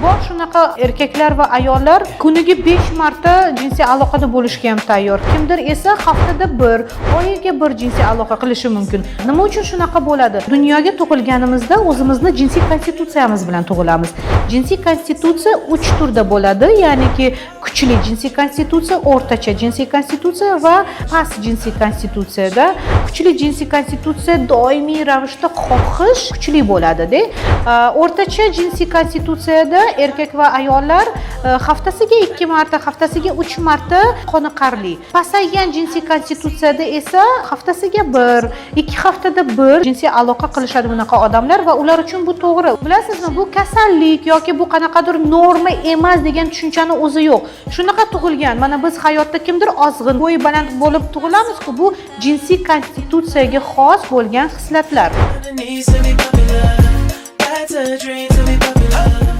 Bor shunaqa erkaklar va ayollar kuniga 5 marta jinsiy aloqada bo'lishga ham tayyor. Kimdir esa haftada bir, oyiga bir jinsiy aloqa qilishi mumkin. Nima uchun shunaqa bo'ladi? Dunyoga tug'ilganimizda o'zimizni jinsiy konstitutsiyamiz bilan tug'ilamiz. Jinsiy konstitutsiya uch turda bo'ladi, ya'niki kuchli jinsiy konstitutsiya, o'rtacha jinsiy konstitutsiya va past jinsiy konstitutsiyada. Kuchli jinsiy konstitutsiya doimiy ravishda xohish kuchli bo'ladida. O'rtacha jinsiy konstitutsiyada erkak va ayollar haftasiga 2 marta, haftasiga 3 marta qoniqarli. Pasaygan jinsiy konstitutsiyada esa haftasiga bir, 2 haftada bir jinsiy aloqa qilishadi bunaqa odamlar va ular uchun bu to'g'ri. Bilasizmi, bu kasallik yoki bu qanaqadir norma emas degan tushunchani o'zi yo'q. Shunaqa tug'ilgan. Mana biz hayotda kimdir ozg'in, bo'yi baland bo'lib tug'ilamiz-ku, bu jinsiy konstitutsiyaga xos bo'lgan xislatlar. Needs to be popular. That's a dream to be popular.